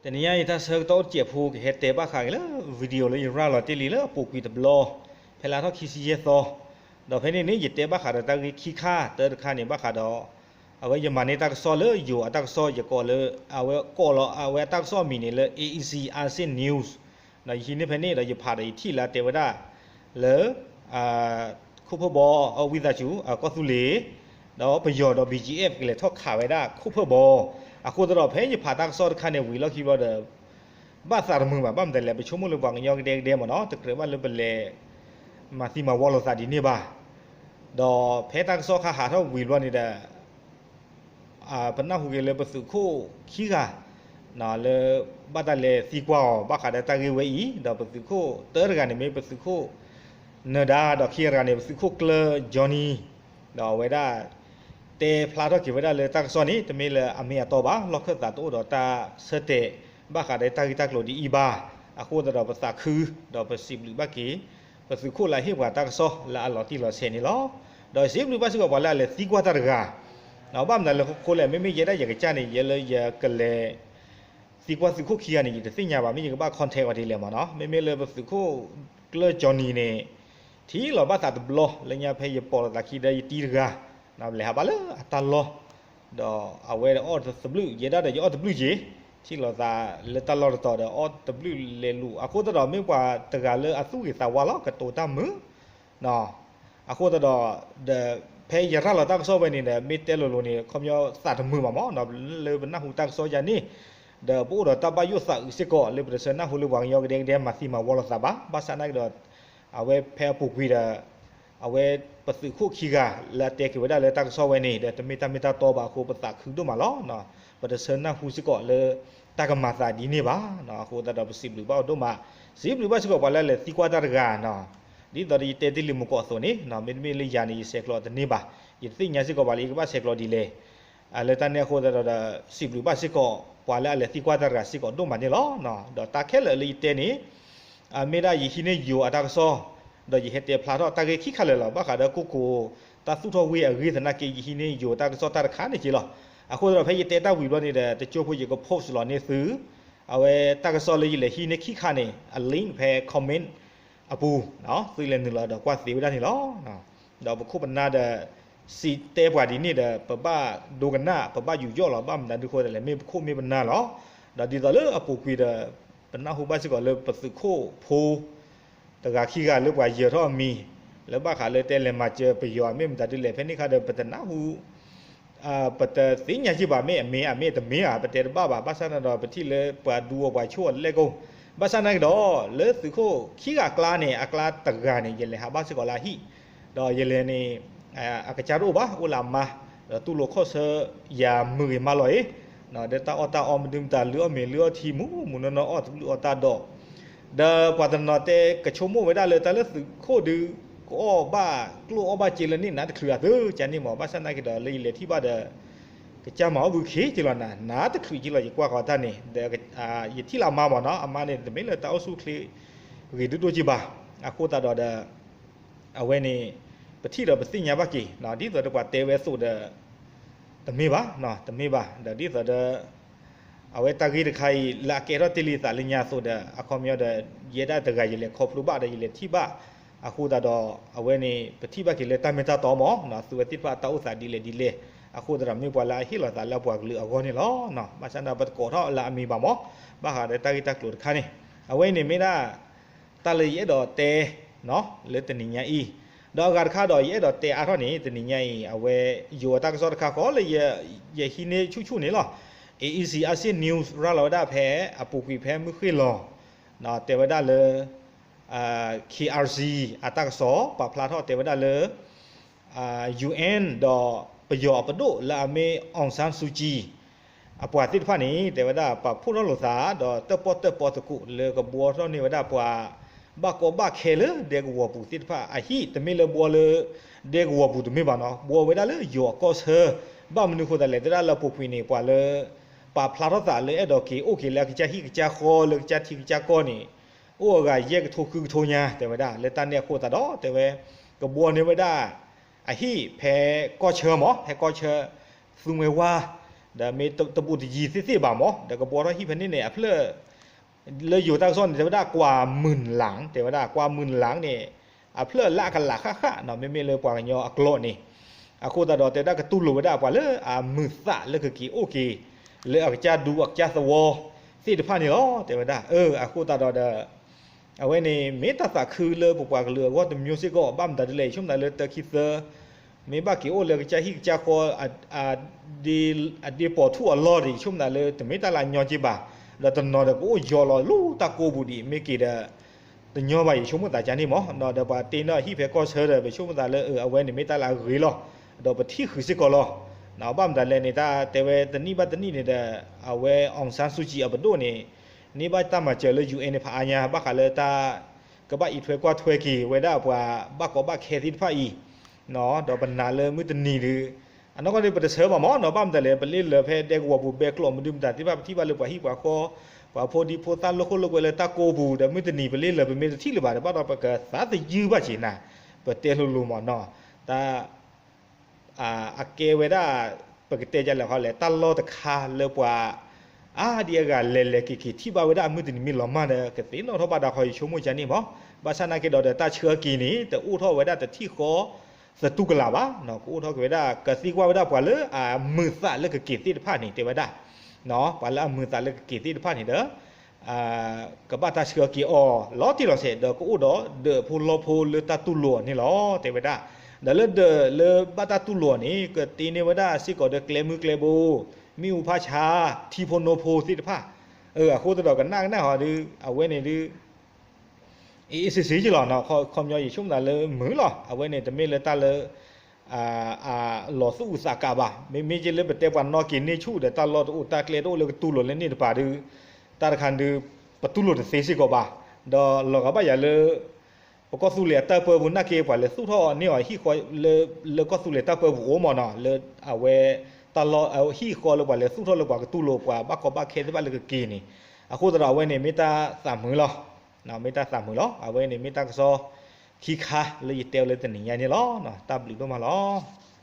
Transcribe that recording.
တနံၤညါအံၤ တၢ်ဆၢကတီၢ်အိၣ်တစဲးဖိ ကဟဲတဲဘၣ်ဃးက့ၤလၢ video လၢယရၤလီၤတ့ၢ်လံလၢအပူၤကွံာ်တဘျီ ဖဲလါထီၣ်ခံဆံယဲၢ်သီ, ဒီးဖဲန့ၣ်န့ၣ် ယတဲဘၣ်ဃးဒီးတၢ်ဂ့ၢ်ခံခါ တၢ်တခါန့ၣ် ဘၣ်ဃးဒီး အဝဲယမၤန့ၢ်တၢ်ကစီၣ်လၢယိၤအတၢ်ကစီၣ် ယကိးလၢ အဝဲကိးလီၤအဝဲအတၢ်ကစီၣ်အမံၤန့ၣ်လၢ A E C Asian News ဒီးယဟံးန့ၢ်ဖဲန့ၣ် ဒီးယဖးဒီးယထံၣ်လၢအတဲဝဲဒၣ် လၢ ခိၣ်ဖၢၣ်ဘီ ဝံသးစူၤ ကီၢ်သူလ့ၤ ဒီးပယီၤဒီး B G F ကလဲၤထီၣ်ခးဝဲဒၣ်ခိၣ်ဖၢၣ်ဘီ, အဃိသတးဒီး ဖဲယဖးတၢ်ကစီၣ်တခါန့ၣ် ဝံၤလီၢ်ခံဘျီဒီး ဘၣ်သးတမုာ်ဘၣ်, ဘၣ်မတၤလဲၣ် ပဆိကမိၣ်လၢပှၤကညီကဒဲကဒဲမ့ၢ်နီၤ တကြၢးဘၣ်လၢပလဲၤ မၤသံမၤဝီလိာ်သးဒ်န့ၣ်ဘၣ်. ဒီးဖဲတၢ်ကစီၣ်ခါဟးထီၣ်ဝံၤဘျီန့ၣ်ဒီး ပနၢ်ဟူက့ၤလၢပသုးခိၣ်ခံဂၤ လၢ ဘၣ်တၢ်လဲၤသံကွၢ်အီၤ ဘၣ်ဃးဒီးတၢ်ဂ့ၢ်ဝဲအံၤ, ဒီးပသုးခိၣ်တၢတဂၤန့ၣ် မ့ၢ်ပသုးခိၣ်နၢၤဒါ ဒီးခံဂၤတဂၤန့ၣ် ပသုးခိၣ်ကျၢ Johnny, ဒီးအဝဲဒၣ် တဲဖျါထီၣ်က့ၤဝဲဒၣ်လၢတၢ်ကစီၣ်န့ၣ် တမ့ၢ်လၢအမ့ၢ်အတီဘၣ်, လီၢ်ခၢၣ်သးတအိၣ်ဒီးတၢ်ဆၢတဲာ် ဘၣ်ဃးဒီးတၢ်ဂ့ၢ်တၢ်ကျိၤဒ်အံၤဘၣ်, အဃိသတးဒီးပသးခု ဒီးပစံးဘျုးဘၣ်က့ၤ ပသုးခိၣ်လၢအဟ့ၣ်ပှၤတၢ်ကစီၣ်လၢအလီၤတံၢ်လီၤဆဲးန့ၣ်လီၤ. ဒီးယစံးဘျုးဘၣ်စ့ၢ်ကီးပှၤလၢအလဲၤသံကွၢ်တၢ်တဂၤ, ဘၣ်မနုၤလၢအဃိလဲၣ်, မ့မ့ၢ်ယဲဒၣ်ယကစၢ်န့ၣ် ယဲလၢယကလဲၤ သံကွၢ်သုးခိၣ်ခံဂၤန့ၣ် ယတသ့ၣ်ညါဘၣ်, မ့ၢ်ယကဘၣ် contact အီၤဒ်လဲၣ်မ့ၢ်နီၤ, မ့မ့ၢ်လၢပသုးခိၣ်ကျၢ Johnny န့ၣ် ထံၣ်လီၤဘၣ်သးတဘျီ လၢညါဖဲယပိာ်လိာ်သးခံဒီးယတံၤတဂၤ, လဲၤဟးဘၣ်လၢအတၢ်လီၢ်, ဒီးအဝဲအီၣ်တဘျုး ယဲဒၣ်ဒီးယအီၣ်တဘျုးက့ၤ, ထံၣ်လီၤသးလၢတၢ်လီၢ်တတီၤဒီးအီၣ်တဘျုးလဲၤလူၤ, အဃိသတးဒီးမ့ၢ်ပှၤတဂၤလၢအသူၣ်ဂ့ၤသးဝါလီၤ, ကတိၤတၢ်မုာ် အဃိသတးဒီး ဒီးဖဲယရၤလီၤတၢ်ကစီၣ်ဝဲန့ၣ်ဒီး မ့ၢ်တဲလိၤလိၤန့ၣ် ခီပညီသးတမုာ်ဘၣ်မ့ၢ်နီၤ, လၢပနၢ်ဟူတၢ်ကစီၣ်ယၤန့ၣ်, ဒီးပအိၣ်ဒီးတၢ်ဘၣ်ယိၣ်သးအုးစ့ၢ်ကီး လၢပတဆၢနၢ်ဟူလၢပှၤကညီကဒဲကဒဲမၤသံမၤဝီလိာ်သးဘၣ်, ဘၣ်ဆၣ်နာ်က့ဒီး အဝဲဖဲအပူၤကွံာ်ဒီး အဝဲပသုးခိၣ်ခံဂၤလၢအတဲက့ၤဝဲဒၣ်လၢတၢ်ကစီၣ်ဝဲန့ၣ်ဒီး တမ့ၢ်တၢ်မ့ၢ်တၢ်တီဘၣ်အဃိ ပသးခုဒိၣ်မးလီၤ. ပတဆၢနၢ်ဟူစ့ၢ်ကီးလၢတၢ်ကမၤသးဒ်န့ၣ်ဘၣ်, အဃိသတးဒီးပစံးဘျုးဘၣ်အီၤဒိၣ်မး, စံးဘျုးဘၣ်စ့ၢ်ကီးပှၤလၢအလဲၤသံကွၢ်တၢ်တဂၤနီၤ, ဒ်သိးဒီးယတဲတ့ၢ်လံမုၢ်ကီၢ်အသိးန့ၣ်, မ့တမ့ၢ်လၢယၤန့ၣ် ယဆဲးကျိးတန့ၢ်ဘၣ်, ယတသ့ၣ်ညါစ့ၢ်ကီးဘၣ်လၢယကဘၣ်ဆဲးကျိးဒ်လဲၣ် လၢတၢ်န့ၣ်အဃိသတးဒီး စံးဘျုးဘၣ်စ့ၢ်ကီး ပှၤလၢအလဲၤသံကွၢ်တၢ်တဂၤစ့ၢ်ကီးဒိၣ်မးန့ၣ်လီၤ. ဒီးတၢ်ခဲလၢာ်လၢယတဲန့ၣ် မ့ၢ်ဒၣ်ယဟံးန့ၢ်ယိၤအတၢ်ကစီၣ်, ဒီးယဟဲတဲဖျါထီၣ်တၢ်ဂ့ၢ်ခံခါလၢာ်လီၤ. ဘၣ်ဃးဒီးကိၣ်ကိၤ တၢ်သူၣ်ထီၣ်ဝ့ၢ်အဂ့ၢ်သနာ်က့ ယဟံးန့ၢ်ယိၤတၢ်ကစီၣ်တၢ်တခါန့ၣ်က့လီၤ. အဃိသတးဒီး ဖဲယတဲတၢ်ဝံၤဘျီန့ၣ်ဒီး တကၠိဖိယက post လီၤန့ၢ်သု အဝဲတၢ်ကစီၣ်လၢယလဲၤဟံးန့ၢ်ခံခါန့ၣ် အ link ဖဲ comment အပူၤ, သုလဲၤနုာ်လီၤဒီးကွၢ်သ့ဝဲဒၣ်န့ၣ်လီၤ. ဒီးပခိၣ်ပနၢ်ဒီး စံးတဲပှၤဒ်န့ၣ်ဒီး ပဘၣ်ဒိကနၣ် ပဘၣ်ယူးယီၣ်လီၤ, ဘၣ်မနုၤဒ်အဃိလဲၣ် မ့ၢ်ပခိၣ်မ့ၢ်ပနၢ်လီၤ. ဒီးဒ်သိးလၢအပူၤကွံာ်ဒီး ပနၢ်ဟူဘၣ်စ့ၢ်ကီးလၢပသုးခိၣ်ဖိ တဂၤခံဂၤလၢပှၤယၢၤထီၣ်အမံၤ လၢဘၣ်ဃးလၢတဲလဲၤမၤစၢၤပယီၤ မ့ၢ်မတၤဒ်လဲၣ် ဖဲန့ၣ်ခါဒီး ပတနၢ်ဟူ ပတသ့ၣ်ညါက့ၤဘၣ် မ့ၢ်အမ့ၢ်အမ့ၢ်တမ့ၢ်ဧါ ပတဲတဘၣ်ဘၣ်. ဘၣ်ဆၣ်န့ၣ်ဒီး ပထံၣ်လၢပှၤဒူအီၤပှၤဆိၣ်အီၤလၢကျဲကိၣ်, ဘၣ်ဆၣ်နာ်က့ဒီး လၢသုးခိၣ်ခံဂၤအကျါန့ၣ် အကျါတဂၤန့ၣ် ယလဲၤဟးဘၣ်စ့ၢ်ကီးလၢအဟံၣ်, ဒီးယလဲၤန့ၣ် အကစၢ်တအိၣ်ဘၣ် အိၣ်လၢအမါ, ဒီးတူၢ်လိာ်ခီၣ်ဆၢယၤမုာ်ဂ့ၤမးလီၤအံၤ, ဒီးတၢ်အီၣ်တၢ်အီမနုၤမတၤ လုၢ်အီၣ်မ့ၤလုၢ်အီၣ်ထံ မူးမူးနီၢ်နီၢ် အီၣ်တဘျုးအီၣ်တၢ်ဒီး ဒီးပှၤတနီၤတဲကဆိကမိၣ်ဝဲဒၣ်လၢတၢ်လၢသုးခိၣ်ဒုး ကအီၣ်ဘၣ်ကျိၣ်အီၣ်ဘၣ်စ့လၢန့ၣ် နါတချုးအသိး ကန့ၣ်မ့ၢ်, ဘၣ်ဆၣ်နာ်က့ဒီး လၢယလဲၤထံၣ်ဘၣ်ဒီး ကစၢ်မၤအီၣ်ဘုခ့က့လီၤနၤ, နါတချုးက့လီၤ ယကွၢ်ဃီၤတၢ်န့ၣ် ဒီး ယထံၣ်လၢအမါမ့ၢ်နီၤ, အမါန့ၣ် တမ့ၢ်လၢတၢ်အိၣ်ဆူၣ်ချ့ဂ့ၤဒိၣ်ဒိၣ်က့ဘၣ်, အဃိသတးဒီးဒီး အဝဲန့ၣ် ပထံၣ်ဒီးပသ့ၣ်ညါဘၣ်က့ၤ ဒ်သိးဒီးပှၤတဲဝဲအသိးဒီး တမ့ၢ်ဘၣ်, တမ့ၢ်ဘၣ်, ဒီးဒ်သိးဒီး အဝဲတၢ်ဂ့ၢ်တခါအံၤ လၢအကဲထီၣ်တ့ၢ်လံသးလၢညါအသိးဒီး အခီပညီဒီး ယဲဒၣ်တဂၤယလဲၤခီဖျိဘၣ်ဒီးယလဲၤထံၣ်ဘၣ်, အဃိသတးဒီး အဝဲန့ၣ် ပထံၣ်ဘၣ်က့ၤလၢတၢ်မ့ၢ်တၢ်တီမ့ၢ် သုဝဲသ့ၣ်တဖၣ်အတၢ်အိၣ်သးဒ်လဲၣ်ဒ်လဲၣ်, အဃိသတးဒီးမ့ၢ်ပှၤလၢအဟ့ၣ်လီၤသးလၢအပှၤကလုာ်အဂီၢ်န့ၣ်လီၤ. ဘၣ်ဆၣ်ဒီးပတကိးထီၣ်လၢအမံၤဘၣ်မ့ၢ် ဘၣ်ဃးဒီးတၢ်ဂ့ၢ်တၢ်ကျိၤတခါန့ၣ်, အဝဲအံၤန့ၣ်မ့ၢ်ဒၣ် တၢ်လၢယအဲၣ်ဒိးတဲ လၢတနံၤညါအံၤ, ဒီးအဂၤတခါဒီးယအဲၣ်ဒိးတဲအါထီၣ်န့ၣ် တနံၤညါအံၤ အဝဲယိၤအတၢ်ကစီၣ်တခါဃီလၢ ယဟံးန့ၢ်ဆူၣ်ဆူၣ်န့ၣ်လီၤ. A E C Asia News ရၤလီၤဝဲဒၣ်ဖဲအပူၤကွံာ်ဖဲမုၢ်ဃ့ၢ်လီၤ, တဲဝဲဒၣ်လၢ K R C အတၢ်ကစီၣ် ပာ်ဖျါထီၣ်တဲဝဲဒၣ်လၢ U N ဒီးပယီၤအပဒိၣ်လၢအမ့ၢ် အောင်ဆန်းစုကြည် အပှၤသ့ၣ်တဖၣ်န့ၣ် တဲဝဲဒၣ်ပာ်ဖှိၣ်ထီၣ်လိာ်သး ဒီးတၢၣ်ပီၣ်တၢၣ်ပီသကိးလၢကဘှီထီၣ်န့ၢ်ဝဲဒၣ်ပှၤ ဘၣ်ကီဘၣ်ခဲလၢဒဲကဝီၤပူၤသ့ၣ်တဖၣ်အဟံၣ်, တမ့ၢ်လၢဘှီလၢ ဒဲကဝီၤပူၤတမ့ၢ်ဘၣ်နီၤ, ဘှီဝဲဒၣ်လၢယိၤအကီၢ်ဆၢ, ဘၣ်မနုၤဃိသတးလဲၣ် တဲဒၣ်လၢအပူၤကွံာ်န့ၣ် ပှၤလၢ ပာ်ဖျါထီၣ်သးလၢအဲၣ်ဒိးက့ၤအိၣ်က့ၤလၢအကစၢ်ဟံၣ်ကစၢ်ဃီလၢကစၢ်ထံကစၢ်ကီၢ်န့ၣ် အိၣ်အဂၤယဲၢ်ကထိဃုကထိညါ တဲဝဲဒၣ် လၢတၢ်န့ၣ်အဃိသတးဒီး တဲဝဲ ကဘှီန့ၢ်ဝဲဒၣ် အဟံၣ်ဖဲကီၢ်ဆၢမ့ၢ် ဖဲကီၢ်ဆၢ သူမွဲဝါ ဒီးမ့ၢ်တဘူးတယံၤသ့ၣ်သ့ၣ်ဘၣ်မး ဒီးကဘှီထီၣ်ဟံၣ်ဖဲန့ၣ်န့ၣ် အဖျၢၣ် လၢယိၤတၢ်ကစီၣ်န့ၣ် တဲဝဲဒၣ် ကွာမုၢ်လင် တဲဝဲဒၣ် ကွာမုၢ်လင်န့ၣ် အဖျၢၣ်လၢအကလးဃၣ်ဃၣ်နီၤ မ့မ့ၢ်လၢပှၤကညီအကျိာ်န့ၣ် အဃိသတးဒီး တဲဝဲဒၣ်ကတူၢ်လိာ်ဝဲဒၣ်ပှၤလၢအမုာ်သးလၢကက့ၤအိၣ်က့ၤ လၢအကစၢ်ဒူအကစၢ်သဝီသ့ၣ်တဖၣ်န့ၣ်လီၤ တဲဝဲဒၣ်. အၢ အဃိသတးဒီးဒီး အဝဲန့ၣ် မ့ၢ်တၢ်သးခုလၢပပှၤကလုာ်အဂီၢ်တမျိုးစ့ၢ်ကီး ဘၣ်မတၤဒ်လဲၣ် ယဆိကမိၣ်သးလၢတၢ်ခံသၢ မ့ၢ်ဘၣ်က့ၤအိၣ်လၢကစၢ်ဟံၣ်ကစၢ်ဃီ အဒ့ပိာ်ထူၣ်အလီၢ်ဒီး ယဆိကမိၣ်သးလၢတမ့ၢ်တၢ်လၢအညီက့ဘၣ်, ဒီးတနီၤဒီးကအိၣ်ယီၤလီၤလၢတၢ်ကိးပူၤဒံး မ့ၢ်က့ၤဒီး တညီဘၣ် ယဆိကမိၣ်သးကန့ၣ်မး, ဒီးပှၤတ့န့ၢ်ဟံၣ်ဖဲကီၢ်ဆၢဒီး ပဆိကမိၣ်သးလၢအဝဲန့ၣ်မ့ၢ်တၢ်လၢအဂ့ၤလီၤ, ဒီးပထံၣ်ဃုာ်စ့ၢ်ကီးလီၤ. ဘၣ်မတၤလဲၣ်န့ၣ် တၢ်တဲဝဲတနံၣ်ဘၣ်တနံၣ်န့ၣ်ဒီး အဝဲ အောင်ဆန်းစုကြည် အပဒိၣ်န့ၣ် န့ၢ်ဘၣ်တၢ်မၤစၢၤလၢ ယူၣ်အဲၣ် န့ၣ် ဖးအါညါ ဘၣ်ဃးလၢတၢ် ကဘၣ်အံးထွဲကွၢ်ထွဲက့ၤဝဲဒၣ်ပှၤဘၣ်ကီဘၣ်ခဲသ့ၣ်တဖၣ်အံၤ, ဒီးပနာ်လၢမုၢ်တနံၤဒီး အနီၢ်ကီၢ်ဒီးပတဆၢဘၣ်မးနီၤ, ဘၣ်မတၤလဲၣ် ပလ့လၢာ်ဖဲဒဲကဝီၤပူၤ ဘဲကျိးမနုၤမတၤသ့ၣ်တဖၣ် ပထံၣ်ဘၣ်လၢပှၤဟံၣ်ပှၤဃီ ပှၤဖိဒံဖိသၣ်လိာ်ခိၣ်လိာ်ကွဲလၢတၢ်ကိးပူၤဒီး မုၢ်တနံၤပလ့လၢာ် ပမ့ၢ်တထံၣ်လၢၤဘၣ်ဒီး ဘၣ်ဒီးပကသးသယုၢ်ဘၣ်က့ၤနၤ, ပတဲလိၤလိၤမးနီၤ, တၢ် အကဲဝဲဒၣ် ပကတဲဒ်လဲၣ်ဃီလဲၣ် တၢ်လီၢ်တခါလၢပှၤ အါဒံအါဂၤလဲၤလဲၤက့ၤက့ၤ ထံၣ်ဘၣ်ဝဲဒၣ်မုၢ်တနံၤမ့ၢ်လီၤမၢ်ဒီး ကသ့ၣ်နီၣ်ထီၣ်ဘၣ်ဒၣ်ဃီ ယဆိကမိၣ်ကန့ၣ်မး, ဘၣ်ဆၣ်နာ်က့ဒီးဒီး တၢ်ဆှၢက့ၤန့ၣ် တအိၣ်ထီၣ်ဝဲဒၣ်တထံၣ်ဃီသတူၢ်ကလာ်ဘၣ်, ကအိၣ်ထီၣ်က့ၤဝဲဒၣ် ကသံကွၢ်ဝဲဒၣ်ပှၤလၢအမုာ်သးလၢကက့ၤသ့ၣ်တဖၣ်န့ၣ် တဲဝဲဒၣ် ပှၤလၢအမုာ်သးလၢကက့ၤသ့ၣ်တဖၣ်န့ၣ်ဒီး ကဘၣ်တၢ်ဆှၢက့ၤအီၤလီၤတံၢ်လီၤဆဲး ဒီးကအိၣ်ဒီးဒၢးဖိလီဖိလၢတၢ်တူၢ်လိာ်အီၤန့ၣ်လီၤ တဲဝဲဒၣ်. ဒီးလၢဒၢးလၢဘၣ်တၢ်တူၢ်လိာ်အီၤန့ၣ် ကတ့န့ၢ်ဝဲဒၣ်စ့ၢ်ကီးဒီးကျဲမုၢ်ကျဲဘိ, မ့ၣ်အူဖးဆါ, ထံဖိနိဖိသ့ၣ်တဖၣ်, အဃိသတးဒီးကနၣ်ကနၣ်ဟီဒီး အဝဲန့ၣ်ဒီး အ့ၣ်အ့ၣ်စ့စ့က့လီၤ, ခီပညီယဆိကမိၣ်သးလၢမုာ်လီၤ, အဝဲန့ၣ်တမ့ၢ်လၢတၢ်လၢ အလီၤသူၣ်အုးသးကးဘၣ်, မ့မ့ၢ်က့လၢပတဲပှၤနီၣ်က့ၤန့ၢ်ဆူၣ်ဒီး တၢ်လီၢ်တအိၣ်တၢ်ကျဲတအိၣ်လၢကတူၢ်လိာ်လၢန့ၣ်တပၤဒီး တၢ်တခါဒီး ပတူၢ်လိာ်တသ့စ့ၢ်ကီးဘၣ်, ဒီးလီၤဂာ်ဘၣ်ယၤလၢ ပကီၢ်သူလ့ၤအတၢ်ပၢပူၤနာ်က့ ပှၤလဲၤသူၣ်ထီၣ်န့ၢ်အီၤဟံၣ်ဃီလၢ လၢကီၢ်သူလ့ၤတၢ်ပၢပူၤအိၣ်မးနီၤ, လၢအဝဲ တၢ်လီၢ်ဟံၣ်ဃီလၢပှၤလဲၤသူၣ်ထီၣ်လၢပှၤကတူၢ်လိာ်ပှၤဘၣ်ကီဘၣ်ခဲသ့ၣ်တဖၣ်လၢကက့ၤန့ၣ်, အဃိသတးဒီးအဝဲန့ၣ်မ့ၢ်တၢ်သးမုာ်လီၤ, မ့ၢ်တၢ်သးမုာ်လီၤ, အဝဲန့ၣ်မ့ၢ်တၢ်ကစီၣ်ခံခါလၢယတဲအီၤလၢတနံၤညါန့ၣ်လီၤ, တၢ်ဘျုးဒိၣ်မးလီၤ.